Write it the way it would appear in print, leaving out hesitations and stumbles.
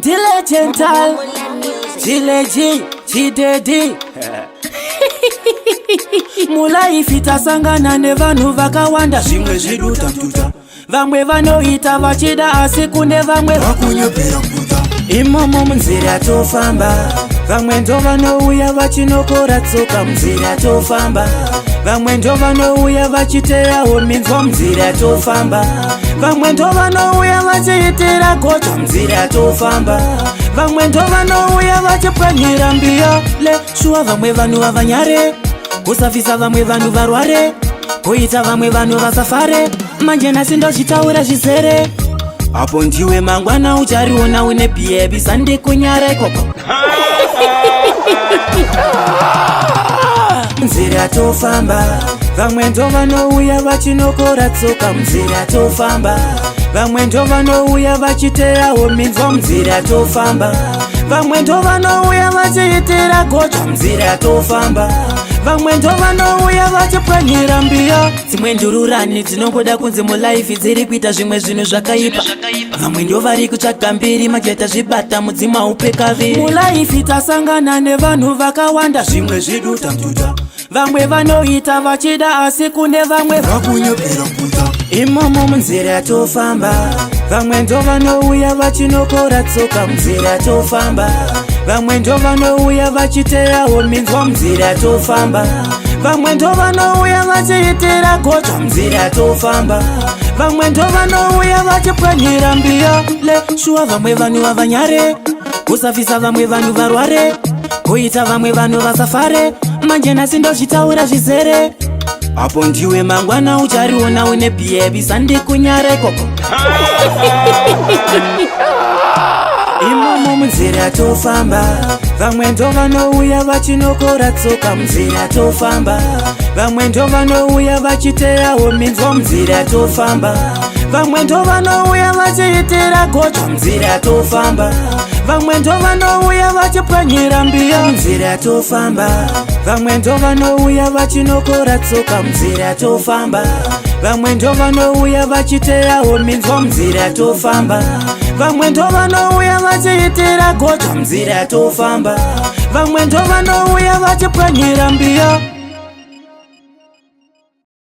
Dilegental Chileji Chidedi. Mulife tasangana nevanhu vakawanda, zvimwe zviduta-duta. Vamwe vanoita vachida, asi kune vamwe vakunyepera kuta. Imomo munzira tofamba, vamwe ndo vanouya vachinokora tsoka munzira tofamba. Vamwe ndo vanouya vachiteyawo minzwa munzira tofamba. Vamwe ndo vanouya vachiitira gocha munzira tofamba. Vamwe ndo vanouya vachipwanyira mbiyo le shuwa. Vamwe vanhu vavanyare kusafisa, vamwe vanhu varware, kuita vamwe vanhu vasafare. Manje nhasi ndozvitaura zvizere, apo ndiwe mangwana uchariona une biebi sandikunyara ikoko. Munzira tofamba, vamwe ndo vanouya vachinokora tsoka munzira tofamba. Vamwe ndo vanouya vachiteyawo minzwa munzira tofamba. Vamwe ndo vanouya vachiitira gocha munzira tofamba. Vamwe ndo vanouya vachipwanyira mbiyo. Dzimwe ndururani dzinongoda kunzi mulife dziri kuita zvimwe zvinhu zvakaipa. Vamwe ndo vari kutsvaga mbiri majeta zvibata mudzima upe kaviri. Mulife tasangana nevanhu vakawanda, zvimwe zviduta-duta. Vamwe vanoita vachida, asi kune vamwe vakunyepera kuta. Imomo munzira tofamba, vamwe ndo vanouya vachinokora tsoka munzira tofamba. Vamwe ndo vanouya vachiteyawo minzwa munzira tofamba. Vamwe ndo vanouya vachiitira gocha munzira tofamba. Vamwe ndo vanouya vachipwanyira mbiyo le shuwa. Vamwe vanhu vavanyare kusafisa, vamwe vanhu varware, kuita vamwe vanhu vasafare. Manje nhasi ndozvitaura zvizere, apo ndiwe mangwana uchariona une biebi sandikunyara ikoko. Imomo munzira tofamba, vamwe ndo vanouya vachinokora tsoka munzira tofamba. Vamwe ndo vanouya vachiteyawo minzwa munzira tofamba. Vamwe ndo vanouya vachiitira gocha munzira tofamba. Vamwe ndo vanouya vachipwanyira mbiyo munzira tofamba. Vamwe ndo vanouya vachinokora tsoka munzira tofamba. Vamwe ndo vanouya vachiteyawo minzwa munzira tofamba. Vamwe ndo vanouya vachiitira gocha munzira tofamba. Vamwe ndo vanouya vachipwanyira mbiyo.